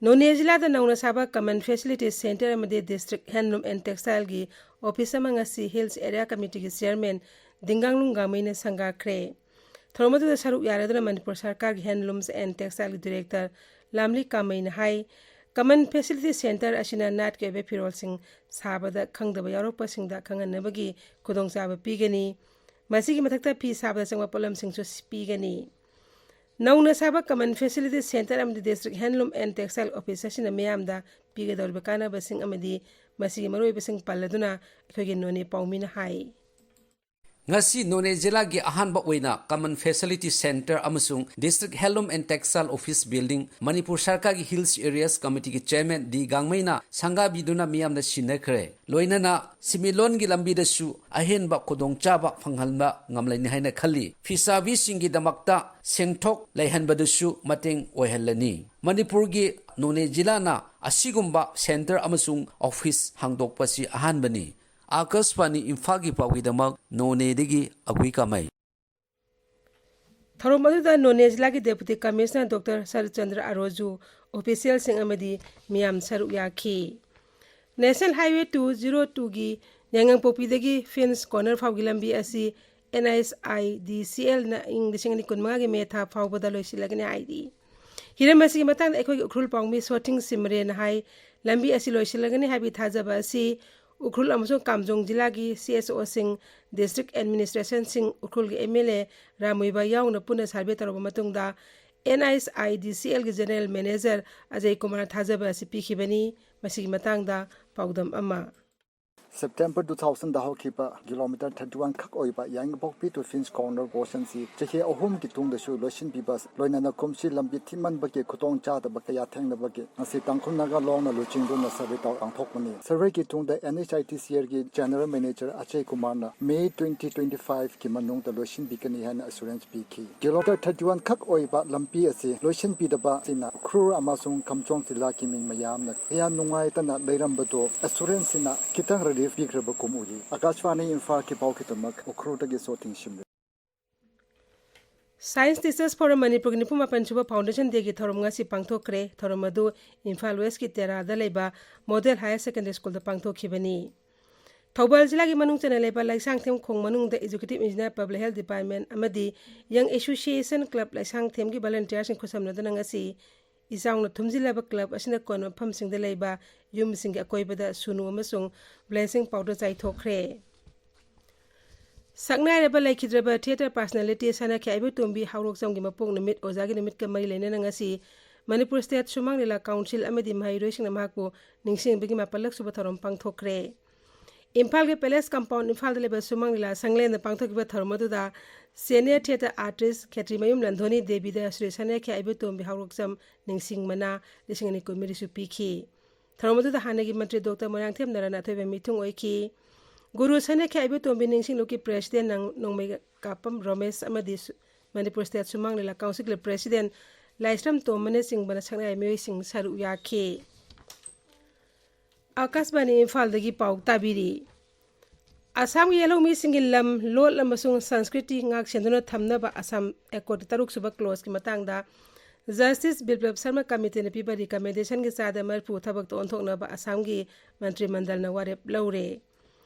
ꯅꯣꯅꯦ ꯖꯤꯂꯥꯗ ꯅꯧꯅ ꯁꯥꯕ Common Facility Centre ꯑꯃꯗꯤ District Handloom and Textileꯒꯤ ꯑꯣꯐꯤꯁ ꯑꯃ ꯉꯁꯤ Hills Area Committeeꯒꯤ ꯆꯤꯌꯔꯃꯦꯟ ꯗꯤꯡꯒꯥꯡꯂꯨꯡ ꯒꯥꯡꯃꯩꯅ ꯁꯪꯒꯥꯈ꯭ꯔꯦ꯫ ꯊꯧꯔꯝ ꯑꯗꯨꯗ ꯁꯔꯨꯛ ꯌꯥꯔꯗꯨꯅ ꯃꯅꯤꯄꯨꯔ ꯁꯔꯀꯥꯔꯒꯤ Handlooms and Textileꯒꯤ ꯗꯤꯔꯦꯛꯇꯔ ꯂꯥꯝꯂꯤ ꯀꯥꯃꯩꯅ ꯍꯥꯏ, Common Facility Centre ꯑꯁꯤꯅ ꯅꯥꯠꯀꯤ ꯑꯣꯏꯕ ꯐꯤꯔꯣꯜꯁꯤꯡ ꯁꯥꯕꯗ ꯈꯪꯗꯕ ꯌꯥꯎꯔꯛꯄꯁꯤꯡꯗ ꯈꯪꯍꯟꯅꯕꯒꯤ ꯈꯨꯗꯣꯡꯆꯥꯕ ꯄꯤꯒꯅꯤ꯫ ꯃꯁꯤꯒꯤ ꯃꯊꯛꯇ ꯐꯤ ꯁꯥꯕꯗ ꯆꯪꯕ ꯄꯣꯠꯂꯝꯁꯤꯡꯁꯨ ꯄꯤꯒꯅꯤ꯫ ꯅꯧꯅ ꯁꯥꯕ Common Facility Centre ꯑꯃꯗꯤ District Handloom and Textile Office ꯑꯁꯤꯅ ꯃꯤꯌꯥꯝꯗ ꯄꯤꯒꯗꯧꯔꯤꯕ ꯀꯥꯟꯅꯕꯁꯤꯡ ꯑꯃꯗꯤ ꯃꯁꯤꯒꯤ ꯃꯔꯨꯑꯣꯏꯕꯁꯤꯡ ꯄꯜꯂꯗꯨꯅ ꯑꯩꯈꯣꯏꯒꯤ ꯅꯣꯅꯦ ꯄꯥꯎꯃꯤꯅ ꯍꯥꯏ꯫ ꯉꯁꯤ ꯅꯣꯅꯦ ꯖꯤꯂꯥꯒꯤ ꯑꯍꯥꯟꯕ ꯑꯣꯏꯅ Common Facility Centre ꯑꯃꯁꯨꯡ District Handloom and Textile Office Building, Manipur ꯁꯔꯀꯥꯔꯒꯤ Hills Areas Committeeꯒꯤ Chairman ꯗꯤ ꯒꯥꯡꯃꯩꯅ ꯁꯪꯒꯥꯕꯤꯗꯨꯅ ꯃꯤꯌꯥꯝꯗ ꯁꯤꯟꯅꯈ꯭ꯔꯦ꯫ ꯂꯣꯏꯅꯅ ꯁꯤꯃꯤꯠꯂꯣꯟꯒꯤ ꯂꯝꯕꯤꯗꯁꯨ ꯑꯍꯦꯟꯕ ꯈꯨꯗꯣꯡꯆꯥꯕ ꯐꯪꯍꯟꯕ ꯉꯝꯂꯅꯤ ꯍꯥꯏꯅ ꯈꯜꯂꯤ꯫ ꯐꯤꯁꯥꯕꯤꯁꯤꯡꯒꯤꯗꯃꯛꯇ ꯁꯦꯟꯊꯣꯛ ꯂꯩꯍꯟꯕꯗꯁꯨ ꯃꯇꯦꯡ ꯑꯣꯏꯍꯜꯂꯅꯤ꯫ ꯃꯅꯤꯄꯨꯔꯒꯤ ꯅꯣꯅꯦ ꯖꯤꯂꯥꯅ ꯑꯁꯤꯒꯨꯝꯕ centre ꯑꯃꯁꯨꯡ office ꯍꯥꯡꯗꯣꯛꯄꯁꯤ ꯑꯍꯥꯟꯕꯅꯤ꯫ ꯑꯥꯀꯥꯁꯕꯥꯅꯤ ꯏꯝꯐꯥꯜꯒꯤ ꯄꯥꯎꯒꯤꯗꯃꯛ ꯅꯣꯅꯦꯗꯒꯤ ꯑꯒꯨꯏ ꯀꯥꯃꯩ꯫ ꯊꯧꯔꯝ ꯑꯗꯨꯗ ꯅꯣꯅꯦ ꯖꯤꯂꯥꯒꯤ Deputy Commissioner Doctor ꯁꯔꯠꯆꯟꯗ꯭ꯔ ꯑꯔꯣꯖꯨ, officialꯁꯤꯡ ꯑꯃꯗꯤ ꯃꯤꯌꯥꯝ ꯁꯔꯨꯛ ꯌꯥꯈꯤ꯫ National Highway two zero twoꯒꯤ ꯌꯥꯏꯉꯪꯄꯣꯛꯄꯤꯗꯒꯤ Prince Corner ꯐꯥꯎꯒꯤ ꯂꯝꯕꯤ ꯑꯁꯤ NHIDCLꯅ ꯏꯪ ꯂꯤꯁꯤꯡ ꯑꯅꯤ ꯀꯨꯟꯃꯉꯥꯒꯤ ꯃꯦ ꯊꯥ ꯐꯥꯎꯕꯗ ꯂꯣꯏꯁꯤꯜꯂꯒꯅꯤ ꯍꯥꯏꯔꯤ꯫ ꯍꯤꯔꯝ ꯑꯁꯤꯒꯤ ꯃꯇꯥꯡꯗ ꯑꯩꯈꯣꯏꯒꯤ ꯎꯈ꯭ꯔꯨꯜ ꯄꯥꯎꯃꯤ ꯁꯣꯊꯤꯡ ꯁꯤꯃꯔꯦꯅ ꯍꯥꯏ, ꯂꯝꯕꯤ ꯑꯁꯤ ꯂꯣꯏꯁꯤꯜꯂꯒꯅꯤ ꯍꯥꯏꯕꯒꯤ ꯊꯥꯖꯕ ꯑꯁꯤ ꯎꯈ꯭ꯔꯨꯜ ꯑꯃꯁꯨꯡ ꯀꯥꯝꯖꯣꯡ ꯖꯤꯂꯥꯒꯤ CSOꯁꯤꯡ, District Administrationꯁꯤꯡ, ꯎꯈ꯭ꯔꯨꯜꯒꯤ MLA ꯔꯥꯃꯨꯏꯕ ꯌꯥꯎꯅ ꯄꯨꯟꯅ survey ꯇꯧꯔꯕ ꯃꯇꯨꯡꯗ NHIDCLꯒꯤ General Manager ꯑꯖꯌ ꯀꯨꯃꯥꯔꯅ ꯊꯥꯖꯕ ꯑꯁꯤ ꯄꯤꯈꯤꯕꯅꯤ꯫ ꯃꯁꯤꯒꯤ ꯃꯇꯥꯡꯗ ꯄꯥꯎꯗꯝ ꯑꯃ꯫ September two thousandꯗ ꯍꯧꯈꯤꯕ kilometre thirty one ꯈꯛ ꯑꯣꯏꯕ ꯌꯥꯏꯉꯪꯄꯣꯛꯄꯤ to Prince Corner portionꯁꯤ ꯆꯍꯤ ꯑꯍꯨꯝꯒꯤ ꯇꯨꯡꯗꯁꯨ ꯂꯣꯏꯁꯤꯟꯕꯤꯕ, ꯂꯣꯏꯅꯅ ꯀꯨꯝꯁꯤ ꯂꯝꯕꯤ ꯊꯤꯃꯟꯕꯒꯤ ꯈꯨꯗꯣꯡ ꯆꯥꯗꯕ ꯀꯌꯥ ꯊꯦꯡꯅꯕꯒꯤ ꯉꯁꯤ ꯇꯥꯡꯈꯨꯜ ꯅꯥꯒꯥ ꯂꯣꯟꯅ ꯂꯨꯆꯤꯡꯗꯨꯅ survey ꯇꯧ ꯄꯥꯡꯊꯣꯛꯄꯅꯤ꯫ Surveyꯒꯤ ꯇꯨꯡꯗ NHIDCLꯒꯤ General Manager ꯑꯖꯌ ꯀꯨꯃꯥꯔꯅ May twenty twenty fiveꯀꯤ ꯃꯅꯨꯡꯗ ꯂꯣꯏꯁꯤꯟꯕꯤꯒꯅꯤ ꯍꯥꯏꯅ assurance ꯄꯤꯈꯤ꯫ Kilometre thirty one ꯈꯛ ꯑꯣꯏꯕ ꯂꯝꯕꯤ ꯑꯁꯤ ꯂꯣꯏꯁꯤꯟꯕꯤꯗꯕ ꯑꯁꯤꯅ ꯎꯈ꯭ꯔꯨꯜ ꯑꯃꯁꯨꯡ ꯀꯥꯝꯖꯣꯡ ꯖꯤꯂꯥꯒꯤ ꯃꯤ ꯃꯌꯥꯝꯅ ꯀꯌꯥ ꯅꯨꯡꯉꯥꯏꯇꯅ ꯂꯩꯔꯝꯕꯗꯣ assuranceꯁꯤꯅ ꯈꯤꯇꯪ relief ꯄꯤꯈ꯭ꯔꯕꯒꯨꯝ ꯎꯏ꯫ ꯑꯥꯀꯥꯁꯕꯥꯅꯤ ꯏꯝꯐꯥꯜꯒꯤ ꯄꯥꯎꯒꯤꯗꯃꯛ ꯎꯈ꯭ꯔꯨꯜꯗꯒꯤ ꯁꯣꯊꯤꯡ ꯁꯤꯃꯔꯦ꯫ Science Teachers Forum ꯃꯅꯤꯄꯨꯔꯒꯤ ꯅꯤꯐꯨ ꯃꯥꯄꯟ ꯁꯨꯕ Foundation Dayꯒꯤ ꯊꯧꯔꯝ ꯉꯁꯤ ꯄꯥꯡꯊꯣꯛꯈ꯭ꯔꯦ꯫ ꯊꯧꯔꯝ ꯑꯗꯨ ꯏꯝꯐꯥꯜ Westꯀꯤ ꯇꯦꯔꯥꯗ ꯂꯩꯕ Model Higher Secondary Schoolꯗ ꯄꯥꯡꯊꯣꯛꯈꯤꯕꯅꯤ꯫ ꯊꯧꯕꯥꯜ ꯖꯤꯂꯥꯒꯤ ꯃꯅꯨꯡ ꯆꯟꯅ ꯂꯩꯕ ꯂꯩꯁꯥꯡꯊꯦꯝ ꯈꯣꯡ ꯃꯅꯨꯡꯗ Executive Engineer, Public Health Department ꯑꯃꯗꯤ Young Association Club ꯂꯩꯁꯥꯡꯊꯦꯝꯒꯤ volunteerꯁꯤꯡ ꯈꯨꯠꯁꯝꯅꯗꯨꯅ ꯉꯁꯤ ꯏꯆꯥꯎꯅ ꯊꯨꯝꯖꯤꯜꯂꯕ club ꯑꯁꯤꯅ ꯀꯣꯟꯕ ꯃꯐꯝꯁꯤꯡꯗ ꯂꯩꯕ ꯌꯨꯝꯁꯤꯡꯒꯤ ꯑꯀꯣꯏꯕꯗ ꯁꯨꯅꯨ ꯑꯃꯁꯨꯡ bleaching powder ꯆꯥꯏꯊꯣꯛꯈ꯭ꯔꯦ꯫ ꯁꯛꯅꯥꯏꯔꯕ ꯂꯩꯈꯤꯗ꯭ꯔꯕ theatre personality ꯁꯅꯥꯈ꯭ꯌꯥꯏꯕ ꯇꯣꯝꯕꯤ ꯍꯥꯎꯔꯣꯛꯆꯝꯒꯤ ꯃꯄꯣꯛ ꯅꯨꯃꯤꯠ ꯑꯣꯖꯥꯒꯤ ꯅꯨꯃꯤꯠꯀ ꯃꯔꯤ ꯂꯩꯅꯅ ꯉꯁꯤ ꯃꯅꯤꯄꯨꯔ ꯁ꯭ꯇꯦꯠ ꯁꯨꯃꯥꯡ ꯂꯤꯂꯥ ꯀꯥꯎꯟꯁꯤꯜ ꯑꯃꯗꯤ ꯃꯍꯩꯔꯣꯏꯁꯤꯡꯅ ꯃꯍꯥꯛꯄꯨ ꯅꯤꯡꯁꯤꯡꯕꯒꯤ ꯃꯥꯄꯜꯂꯛ ꯁꯨꯕ ꯊꯧꯔꯝ ꯄꯥꯡꯊꯣꯛꯈ꯭ꯔꯦ꯫ ꯏꯝꯐꯥꯜꯒꯤ ꯄꯦꯂꯦꯁ ꯀꯝꯄꯥꯎꯟ ꯏꯝꯐꯥꯜꯗ ꯂꯩꯕ ꯁꯨꯃꯥꯡ ꯂꯤꯂꯥ ꯁꯪꯂꯦꯟꯗ ꯄꯥꯡꯊꯣꯛꯈꯤꯕ ꯊꯧꯔꯝ ꯑꯗꯨꯗ ꯁꯦꯅꯤꯌꯔ ꯊꯤꯌꯦꯇꯔ ꯑꯥꯔꯇꯤꯁ ꯈꯦꯇ꯭ꯔꯤꯃꯌꯨꯝ ꯂꯟꯙꯣꯅꯤ ꯗꯦꯕꯤꯗ ꯁ꯭ꯔꯤ ꯁꯅ꯭ꯌꯥꯈ꯭ꯌꯥ ꯏꯕꯣꯇꯣꯝꯕꯤ ꯍꯧꯔꯣꯛꯆꯝ ꯅꯤꯡꯁꯤꯡ ꯃꯅꯥ ꯂꯤꯁꯤꯡ ꯑꯅꯤ ꯀꯨꯟꯃꯔꯤꯁꯨ ꯄꯤꯈꯤ꯫ ꯊꯧꯔꯝ ꯑꯗꯨꯗ ꯍꯥꯟꯅꯒꯤ ꯃꯟꯇ꯭ꯔꯤ ꯗꯣꯛꯇꯔ ꯃꯣꯏꯔꯥꯡꯊꯦꯝ ꯅꯔꯥꯅꯥꯊꯣꯏꯕ ꯃꯤꯊꯨꯡ ꯑꯣꯏꯈꯤ꯫ ꯒꯨꯔꯨ ꯁꯅ꯭ꯌꯥꯈ꯭ꯌꯥ ꯏꯕꯣꯇꯣꯝꯕꯤ ꯅꯤꯡꯁꯤꯡꯂꯨꯞꯀꯤ ꯄ꯭ꯔꯦꯁꯤꯗꯦꯟ ꯅꯣꯡꯃꯩꯀꯥꯄꯝ ꯔꯣꯃꯦꯁ ꯑꯃꯗꯤ ꯁꯨ-, ꯃꯅꯤꯄꯨꯔ ꯁ꯭ꯇꯦꯠ ꯁꯨꯃꯥꯡ ꯂꯤꯂꯥ ꯀꯥꯎꯟꯁꯤꯜꯒꯤ ꯄ꯭ꯔꯦꯁꯤꯗꯦꯟ ꯂꯥꯏꯁ꯭ꯔꯝ ꯇꯣꯝꯕꯅꯆꯤꯡꯕꯅ ꯁꯛꯅꯥꯏ ꯃꯤꯑꯣꯏꯁꯤꯡ ꯁꯔꯨꯛ ꯌꯥꯈꯤ꯫ ꯑꯥꯀꯥꯁꯕꯥꯅꯤ ꯏꯝꯐꯥꯜꯗꯒꯤ ꯄꯥꯎ ꯇꯥꯕꯤꯔꯤ꯫ ꯑꯁꯥꯝꯒꯤ ꯌꯦꯜꯍꯧꯃꯤꯁꯤꯡꯒꯤ ꯂꯝ, ꯂꯣꯜ ꯑꯃꯁꯨꯡ ꯁꯪꯁꯀ꯭ꯔꯤꯇꯤ ꯉꯥꯛꯁꯦꯟꯗꯨꯅ ꯊꯝꯅꯕ ꯑꯁꯥꯝ ꯑꯦꯀꯣꯔꯗ ꯇꯔꯨꯛ ꯁꯨꯕ ꯀ꯭ꯂꯣꯖꯀꯤ ꯃꯇꯥꯡꯗ ꯖꯁꯇꯤꯁ ꯕꯤꯄ꯭ꯂꯕ ꯁꯔꯃ ꯀꯃꯤꯇꯤꯅ ꯄꯤꯕ ꯔꯤꯀꯃꯦꯟꯗꯦꯁꯟꯒꯤ ꯆꯥꯗ ꯃꯔꯤꯐꯨ ꯊꯕꯛꯇ ꯑꯣꯟꯊꯣꯛꯅꯕ ꯑꯁꯥꯝꯒꯤ ꯃꯟꯇ꯭ꯔꯤ ꯃꯟꯗꯜꯅ ꯋꯥꯔꯦꯞ ꯂꯧꯔꯦ꯫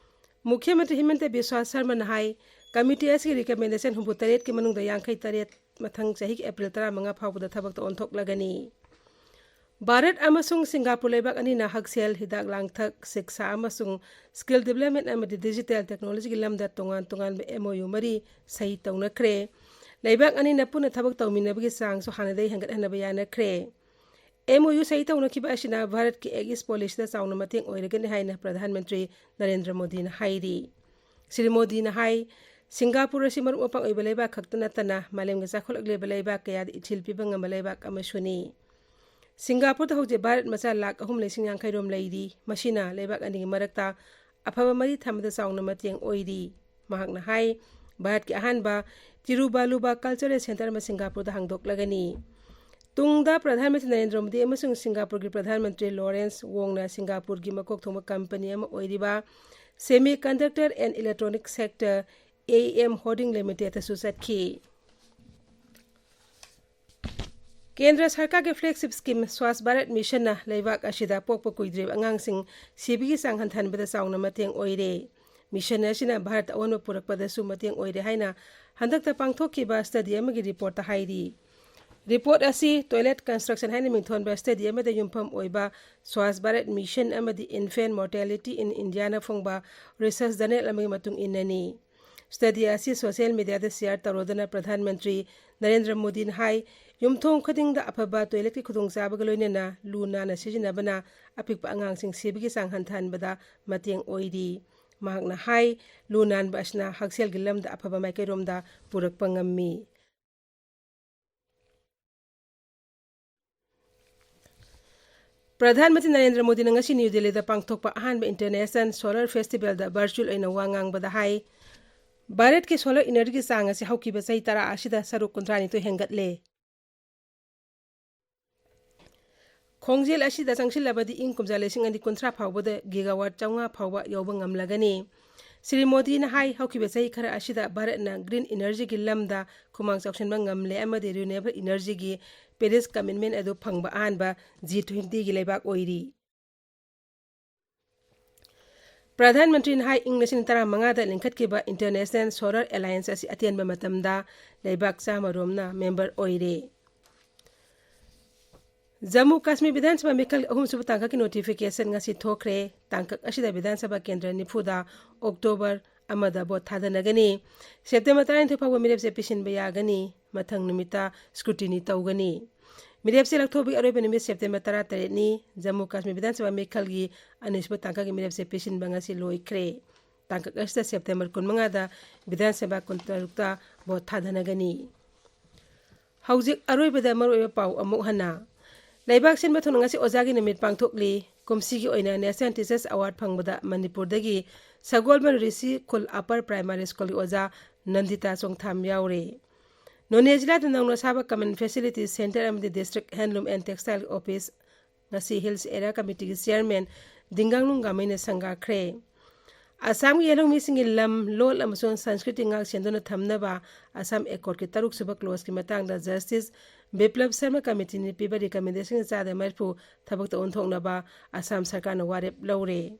ꯃꯨꯈ꯭ꯌ ꯃꯟꯇ꯭ꯔꯤ ꯍꯤꯃꯟꯇ ꯕꯤꯁ꯭ꯋꯥ ꯁꯔꯃꯅ ꯍꯥꯏ, ꯀꯃꯤꯇꯤ ꯑꯁꯤꯒꯤ ꯔꯤꯀꯃꯦꯟꯗꯦꯁꯟ ꯍꯨꯝꯐꯨ ꯇꯔꯦꯠꯀꯤ ꯃꯅꯨꯡꯗ ꯌꯥꯡꯈꯩ ꯇꯔꯦꯠ ꯃꯊꯪ ꯆꯍꯤꯒꯤ ꯑꯦꯄ꯭ꯔꯤꯜ ꯇꯔꯥꯃꯉꯥ ꯐꯥꯎꯕꯗ ꯊꯕꯛꯇ ꯑꯣꯟꯊꯣꯛꯂꯒꯅꯤ꯫ ꯚꯥꯔꯠ ꯑꯃꯁꯨꯡ ꯁꯤꯡꯒꯥꯄꯨꯔ ꯂꯩꯕꯥꯛ ꯑꯅꯤꯅ ꯍꯛꯁꯦꯜ, ꯍꯤꯗꯥꯛ ꯂꯥꯡꯊꯛ, ꯁꯤꯛꯁꯥ ꯑꯃꯁꯨꯡ ꯁ꯭ꯀꯤꯜ ꯗꯤꯕꯦꯂꯞꯃꯦꯟ ꯑꯃꯗꯤ ꯗꯤꯖꯤꯇꯦꯜ ꯇꯦꯛꯅꯣꯂꯣꯖꯤꯒꯤ ꯂꯝꯗ ꯇꯣꯉꯥꯟ ꯇꯣꯉꯥꯟꯕ ꯑꯦꯝ ꯑꯣ ꯌꯨ ꯃꯔꯤ ꯁꯍꯤ ꯇꯧꯅꯈ꯭ꯔꯦ꯫ ꯂꯩꯕꯥꯛ ꯑꯅꯤꯅ ꯄꯨꯟꯅ ꯊꯕꯛ ꯇꯧꯃꯤꯟꯅꯕꯒꯤ ꯆꯥꯡꯁꯨ ꯍꯥꯟꯅꯗꯒꯤ ꯍꯦꯟꯒꯠꯍꯟꯅꯕ ꯌꯥꯅꯈ꯭ꯔꯦ꯫ ꯑꯦꯝ ꯑꯣ ꯌꯨ ꯁꯍꯤ ꯇꯧꯅꯈꯤꯕ ꯑꯁꯤꯅ ꯚꯥꯔꯠꯀꯤ ꯑꯦꯛ ꯏꯁ ꯄꯣꯂꯤꯁꯤꯗ ꯆꯥꯎꯅ ꯃꯇꯦꯡ ꯑꯣꯏꯔꯒꯅꯤ ꯍꯥꯏꯅ ꯄ꯭ꯔꯙꯥꯟ ꯃꯟꯇ꯭ꯔꯤ ꯅꯔꯦꯟꯗ꯭ꯔ ꯃꯣꯗꯤꯅ ꯍꯥꯏꯔꯤ꯫ ꯁ꯭ꯔꯤ ꯃꯣꯗꯤꯅ ꯍꯥꯏ, ꯁꯤꯡꯒꯥꯄꯨꯔ ꯑꯁꯤ ꯃꯔꯨꯞ ꯃꯄꯥꯡ ꯑꯣꯏꯕ ꯂꯩꯕꯥꯛ ꯈꯛꯇ ꯅꯠꯇꯅ ꯃꯥꯂꯦꯝꯒꯤ ꯆꯥꯎꯈꯠꯂꯛꯂꯤꯕ ꯂꯩꯕꯥꯛ ꯀꯌꯥꯗ ꯏꯊꯤꯜ ꯄꯤꯕ ꯉꯝꯕ ꯂꯩꯕꯥꯛ ꯑꯃꯁꯨꯅꯤ꯫ ꯁꯤꯡꯒꯥꯄꯨꯔꯗ ꯍꯧꯖꯤꯛ ꯚꯥꯔꯠ ꯃꯆꯥ ꯂꯥꯈ ꯑꯍꯨꯝ ꯂꯤꯁꯤꯡ ꯌꯥꯡꯈꯩ ꯔꯣꯝ ꯂꯩꯔꯤ꯫ ꯃꯁꯤꯅ ꯂꯩꯕꯥꯛ ꯑꯅꯤꯒꯤ ꯃꯔꯛꯇ ꯑꯐꯕ ꯃꯔꯤ ꯊꯝꯕꯗ ꯆꯥꯎꯅ ꯃꯇꯦꯡ ꯑꯣꯏꯔꯤ꯫ ꯃꯍꯥꯛꯅ ꯍꯥꯏ, ꯚꯥꯔꯠꯀꯤ ꯑꯍꯥꯟꯕ ꯇꯤꯔꯨꯕꯥꯂꯨꯕꯥ ꯀꯜꯆꯔꯦꯜ ꯁꯦꯟꯇꯔ ꯑꯃ ꯁꯤꯡꯒꯥꯄꯨꯔꯗ ꯍꯥꯡꯗꯣꯛꯂꯒꯅꯤ꯫ ꯇꯨꯡꯗ ꯄ꯭ꯔꯙꯥꯟ ꯃꯟꯇ꯭ꯔꯤ ꯅꯔꯦꯟꯗ꯭ꯔ ꯃꯣꯗꯤ ꯑꯃꯁꯨꯡ ꯁꯤꯡꯒꯥꯄꯨꯔꯒꯤ ꯄ꯭ꯔꯙꯥꯟ ꯃꯟꯇ꯭ꯔꯤ ꯂꯣꯔꯦꯟꯁ ꯋꯣꯡꯅ ꯁꯤꯡꯒꯥꯄꯨꯔꯒꯤ ꯃꯀꯣꯛ ꯊꯣꯡꯕ ꯀꯝꯄꯅꯤ ꯑꯃ ꯑꯣꯏꯔꯤꯕ Semiconductor and Electronic Sector, A E M Holding Limitedꯇꯁꯨ ꯆꯠꯈꯤ꯫ ꯀꯦꯟꯗ꯭ꯔ ꯁꯔꯀꯥꯔꯒꯤ ꯐ꯭ꯂꯦꯒꯁꯤꯞ ꯁ꯭ꯀꯤꯝ ꯁ꯭ꯋꯥꯁ ꯚꯥꯔꯠ ꯃꯤꯁꯟꯅ ꯂꯩꯕꯥꯛ ꯑꯁꯤꯗ ꯄꯣꯛꯄ ꯀꯨꯏꯗ꯭ꯔꯤꯕ ꯑꯉꯥꯡꯁꯤꯡ ꯁꯤꯕꯒꯤ ꯆꯥꯡ ꯍꯟꯊꯍꯟꯕꯗ ꯆꯥꯎꯅ ꯃꯇꯦꯡ ꯑꯣꯏꯔꯦ꯫ ꯃꯤꯁꯟ ꯑꯁꯤꯅ ꯚꯥꯔꯠꯇ ꯑꯑꯣꯟꯕ ꯄꯨꯔꯛꯄꯗꯁꯨ ꯃꯇꯦꯡ ꯑꯣꯏꯔꯦ ꯍꯥꯏꯅ ꯍꯟꯗꯛꯇ ꯄꯥꯡꯊꯣꯛꯈꯤꯕ ꯁ꯭ꯇꯗꯤ ꯑꯃꯒꯤ ꯔꯤꯄꯣꯔꯠꯇ ꯍꯥꯏꯔꯤ꯫ ꯔꯤꯄꯣꯔꯠ ꯑꯁꯤ ꯇꯣꯏꯂꯦꯠ ꯀꯟꯁꯇ꯭ꯔꯛꯁꯟ ꯍꯥꯏꯅ ꯃꯤꯡꯊꯣꯟꯕ ꯁ꯭ꯇꯗꯤ ꯑꯃꯗ ꯌꯨꯝꯐꯝ ꯑꯣꯏꯕ ꯁ꯭ꯋꯥꯁ ꯚꯥꯔꯠ ꯃꯤꯁꯟ ꯑꯃꯗꯤ Infant Mortality in Indiaꯅ ꯐꯣꯡꯕ ꯔꯤꯁꯔꯆ ꯖꯔꯅꯦꯜ ꯑꯃꯒꯤ ꯃꯇꯨꯡ ꯏꯟꯅꯅꯤ꯫ ꯁ꯭ꯇꯗꯤ ꯑꯁꯤ ꯁꯣꯁꯤꯌꯦꯜ ꯃꯤꯗꯤꯌꯥꯗ ꯁꯤꯌꯥꯔ ꯇꯧꯔꯗꯨꯅ ꯄ꯭ꯔꯙꯥꯟ ꯃꯟꯇ꯭ꯔꯤ ꯅꯔꯦꯟꯗ꯭ꯔ ꯃꯣꯗꯤꯅ ꯍꯥꯏ, ꯌꯨꯝꯊꯣꯡ ꯈꯨꯗꯤꯡꯗ ꯑꯐꯕ ꯇꯣꯏꯂꯦꯠꯀꯤ ꯈꯨꯗꯣꯡꯆꯥꯕꯒ ꯂꯣꯏꯅꯅ ꯂꯨ ꯅꯥꯟꯅ ꯁꯤꯖꯤꯟꯅꯕꯅ ꯑꯄꯤꯛꯄ ꯑꯉꯥꯡꯁꯤꯡ ꯁꯤꯕꯒꯤ ꯆꯥꯡ ꯍꯟꯊꯍꯟꯕꯗ ꯃꯇꯦꯡ ꯑꯣꯏꯔꯤ꯫ ꯃꯍꯥꯛꯅ ꯍꯥꯏ, ꯂꯨ ꯅꯥꯟꯕ ꯑꯁꯤꯅ ꯍꯛꯁꯦꯜꯒꯤ ꯂꯝꯗ ꯑꯐꯕ ꯃꯥꯏꯀꯩꯔꯣꯝꯗ ꯄꯨꯔꯛꯄ ꯉꯝꯃꯤ꯫ ꯄ꯭ꯔꯙꯥꯟ ꯃꯟꯇ꯭ꯔꯤ ꯅꯔꯦꯟꯗ꯭ꯔ ꯃꯣꯗꯤꯅ ꯉꯁꯤ ꯅ꯭ꯌꯨ ꯗꯦꯜꯂꯤꯗ ꯄꯥꯡꯊꯣꯛꯄ ꯑꯍꯥꯟꯕ ꯏꯟꯇꯔꯅꯦꯁꯅꯦꯜ ꯁꯣꯂꯔ ꯐꯦꯁꯇꯤꯚꯦꯜꯗ ꯚꯔꯆꯨꯑꯦꯜ ꯑꯣꯏꯅ ꯋꯥ ꯉꯥꯡꯕꯗ ꯍꯥꯏ, ꯚꯥꯔꯠꯀꯤ ꯁꯣꯂꯔ ꯏꯅꯔꯖꯤꯒꯤ ꯆꯥꯡ ꯑꯁꯤ ꯍꯧꯈꯤꯕ ꯆꯍꯤ ꯇꯔꯥ ꯑꯁꯤꯗ ꯁꯔꯨꯛ ꯀꯨꯟꯊ꯭ꯔꯥꯅꯤꯊꯣꯏ ꯍꯦꯟꯒꯠꯂꯦ꯫ ꯈꯣꯡꯖꯦꯜ ꯑꯁꯤꯗ ꯆꯪꯁꯤꯜꯂꯕꯗꯤ ꯏꯪ ꯀꯨꯝꯖꯥ ꯂꯤꯁꯤꯡ ꯑꯅꯤ ꯀꯨꯟꯊ꯭ꯔꯥ ꯐꯥꯎꯕꯗ ꯒꯤꯒꯥꯋꯥꯠ ꯆꯥꯝꯃꯉꯥ ꯐꯥꯎꯕ ꯌꯧꯕ ꯉꯝꯂꯒꯅꯤ꯫ ꯁ꯭ꯔꯤ ꯃꯣꯗꯤꯅ ꯍꯥꯏ, ꯍꯧꯈꯤꯕ ꯆꯍꯤ ꯈꯔ ꯑꯁꯤꯗ ꯚꯥꯔꯠꯅ ꯒ꯭ꯔꯤꯟ ꯏꯅꯔꯖꯤꯒꯤ ꯂꯝꯗ ꯈꯨꯃꯥꯡ ꯆꯥꯎꯁꯤꯟꯕ ꯉꯝꯂꯦ ꯑꯃꯗꯤ ꯔꯤꯅ꯭ꯌꯨꯑꯦꯕꯜ ꯏꯅꯔꯖꯤꯒꯤ ꯄꯦꯔꯤꯁ ꯀꯃꯤꯠꯃꯦꯟ ꯑꯗꯨ ꯐꯪꯕ ꯑꯍꯥꯟꯕ ꯖꯤ ꯇ꯭ꯋꯦꯟꯇꯤꯒꯤ ꯂꯩꯕꯥꯛ ꯑꯣꯏꯔꯤ꯫ ꯄ꯭ꯔꯙꯥꯟ ꯃꯟꯇ꯭ꯔꯤꯅ ꯍꯥꯏ, ꯏꯪ ꯂꯤꯁꯤꯡ ꯇꯔꯥꯃꯉꯥꯗ ꯂꯤꯡꯈꯠꯈꯤꯕ ꯏꯟꯇꯔꯅꯦꯁꯅꯦꯜ ꯁꯣꯂꯔ ꯑꯦꯂꯥꯌꯟꯁ ꯑꯁꯤ ꯑꯇꯦꯟꯕ ꯃꯇꯝꯗ ꯂꯩꯕꯥꯛ ꯆꯥꯝꯃ ꯔꯣꯝꯅ ꯃꯦꯝꯕꯔ ꯑꯣꯏꯔꯦ꯫ ꯖꯝꯃꯨ ꯀꯥꯁꯃꯤꯔ ꯕꯤꯙꯥꯟ ꯁꯚꯥ ꯃꯤꯈꯜ ꯑꯍꯨꯝꯁꯨꯕ ꯇꯥꯡꯀꯛꯀꯤ ꯅꯣꯇꯤꯐꯤꯀꯦꯁꯟ ꯉꯁꯤ ꯊꯣꯛꯈ꯭ꯔꯦ꯫ ꯇꯥꯡꯀꯛ ꯑꯁꯤꯗ ꯕꯤꯙꯥꯟ ꯁꯚꯥ ꯀꯦꯟꯗ꯭ꯔ ꯅꯤꯐꯨꯗ ꯑꯣꯛꯇꯣꯕꯔ ꯑꯃꯗ ꯚꯣꯠ ꯊꯥꯗꯅꯒꯅꯤ꯫ ꯁꯦꯞꯇꯦꯝꯕꯔ ꯇꯔꯥꯅꯤꯊꯣꯏ ꯐꯥꯎꯕ ꯃꯤꯔꯦꯞꯆꯦ ꯄꯤꯁꯤꯟꯕ ꯌꯥꯒꯅꯤ꯫ ꯃꯊꯪ ꯅꯨꯃꯤꯠꯇ ꯁ꯭ꯀ꯭ꯔꯨꯇꯤꯅꯤ ꯇꯧꯒꯅꯤ꯫ ꯃꯤꯔꯦꯞꯆꯦ ꯂꯧꯊꯣꯛꯄꯒꯤ ꯑꯔꯣꯏꯕ ꯅꯨꯃꯤꯠ ꯁꯦꯞꯇꯦꯝꯕꯔ ꯇꯔꯥꯇꯔꯦꯠꯅꯤ꯫ ꯖꯝꯃꯨ ꯀꯥꯁꯃꯤꯔ ꯕꯤꯙꯥꯟ ꯁꯚꯥ ꯃꯤꯈꯜꯒꯤ ꯑꯅꯤꯁꯨꯕ ꯇꯥꯡꯀꯛꯀꯤ ꯃꯤꯔꯦꯞꯆꯦ ꯄꯤꯁꯤꯟꯕ ꯉꯁꯤ ꯂꯣꯏꯈ꯭ꯔꯦ꯫ ꯇꯥꯡꯀꯛ ꯑꯁꯤꯗ ꯁꯦꯞꯇꯦꯝꯕꯔ ꯀꯨꯟꯃꯉꯥꯗ ꯕꯤꯙꯥꯟ ꯁꯚꯥ ꯀꯨꯟꯇꯔꯨꯛꯇ ꯚꯣꯠ ꯊꯥꯗꯅꯒꯅꯤ꯫ ꯍꯧꯖꯤꯛ ꯑꯔꯣꯏꯕꯗ ꯃꯔꯨꯑꯣꯏꯕ ꯄꯥꯎ ꯑꯃꯨꯛ ꯍꯟꯅ꯫ ꯂꯩꯕꯥꯛ ꯁꯤꯟꯕ ꯊꯨꯡꯅ ꯉꯁꯤ ꯑꯣꯖꯥꯒꯤ ꯅꯨꯃꯤꯠ ꯄꯥꯡꯊꯣꯛꯂꯤ꯫ ꯀꯨꯝꯁꯤꯒꯤ ꯑꯣꯏꯅ ꯅꯦꯁꯅꯦꯜ ꯇꯤꯆꯔꯁ ꯑꯦꯋꯥꯔꯗ ꯐꯪꯕꯗ ꯃꯅꯤꯄꯨꯔꯗꯒꯤ ꯁꯒꯣꯜꯕꯟ ꯔꯤꯁꯤ ꯈꯨꯜ ꯑꯄꯔ ꯄ꯭ꯔꯥꯏꯃꯥꯔꯤ ꯁ꯭ꯀꯨꯜꯒꯤ ꯑꯣꯖꯥ ꯅꯟꯗꯤꯇꯥ ꯆꯣꯡꯊꯥꯝ ꯌꯥꯎꯔꯦ꯫ ꯅꯣꯅꯦ ꯖꯤꯂꯥꯗ ꯅꯧꯅ ꯁꯥꯕ ꯀꯃꯟ ꯐꯦꯁꯤꯂꯤꯇꯤ ꯁꯦꯟꯇꯔ ꯑꯃꯗꯤ district handloom and textile office ꯉꯁꯤ ꯍꯤꯜꯁ ꯑꯦꯔꯤꯌꯥ ꯀꯃꯤꯇꯤꯒꯤ ꯆꯤꯌꯔꯃꯦꯟ ꯗꯤꯡꯒꯥꯡꯂꯨꯡ ꯒꯥꯃꯩꯅ ꯁꯪꯒꯥꯈ꯭ꯔꯦ꯫ ꯑꯁꯥꯝꯒꯤ ꯌꯦꯜꯍꯧꯃꯤꯁꯤꯡꯒꯤ ꯂꯝ, ꯂꯣꯜ ꯑꯃꯁꯨꯡ ꯁꯪꯁꯀ꯭ꯔꯤꯇꯤ ꯉꯥꯛ ꯁꯦꯟꯗꯨꯅ ꯊꯝꯅꯕ ꯑꯁꯥꯝ ꯑꯦꯀꯣꯔꯗꯀꯤ ꯇꯔꯨꯛꯁꯨꯕ ꯀ꯭ꯂꯣꯖꯀꯤ ꯃꯇꯥꯡꯗ ꯖꯁꯇꯤꯁ ꯕꯤꯄ꯭ꯂꯕ ꯁꯔꯃ ꯀꯃꯤꯇꯤꯅ ꯄꯤꯕ ꯔꯤꯀꯃꯦꯟꯗꯦꯁꯟꯒꯤ ꯆꯥꯗ ꯃꯔꯤꯐꯨ ꯊꯕꯛꯇ ꯑꯣꯟꯊꯣꯛꯅꯕ ꯑꯁꯥꯝ ꯁꯔꯀꯥꯔꯅ ꯋꯥꯔꯦꯞ ꯂꯧꯔꯦ꯫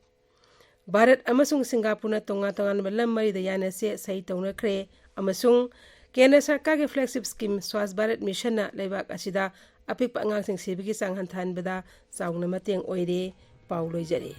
ꯚꯥꯔꯠ ꯑꯃꯁꯨꯡ ꯁꯤꯡꯒꯥꯄꯨꯔꯅ ꯇꯣꯉꯥꯟ ꯇꯣꯉꯥꯟꯕ ꯂꯝ ꯃꯔꯤꯗ ꯌꯥꯅꯁꯦ ꯁꯍꯤ ꯇꯧꯅꯈ꯭ꯔꯦ ꯑꯃꯁꯨꯡ ꯀꯦꯟꯗ꯭ꯔ ꯁꯔꯀꯥꯔꯒꯤ ꯐ꯭ꯂꯦꯒꯁꯤꯞ ꯁ꯭ꯀꯤꯝ ꯁ꯭ꯋꯥꯁ ꯚꯥꯔꯠ ꯃꯤꯁꯟꯅ ꯂꯩꯕꯥꯛ ꯑꯁꯤꯗ ꯑꯄꯤꯛꯄ ꯑꯉꯥꯡꯁꯤꯡ ꯁꯤꯕꯒꯤ ꯆꯥꯡ ꯍꯟꯊꯍꯟꯕꯗ ꯆꯥꯎꯅ ꯃꯇꯦꯡ ꯑꯣꯏꯔꯦ꯫ ꯄꯥꯎ ꯂꯣꯏꯖꯔꯦ꯫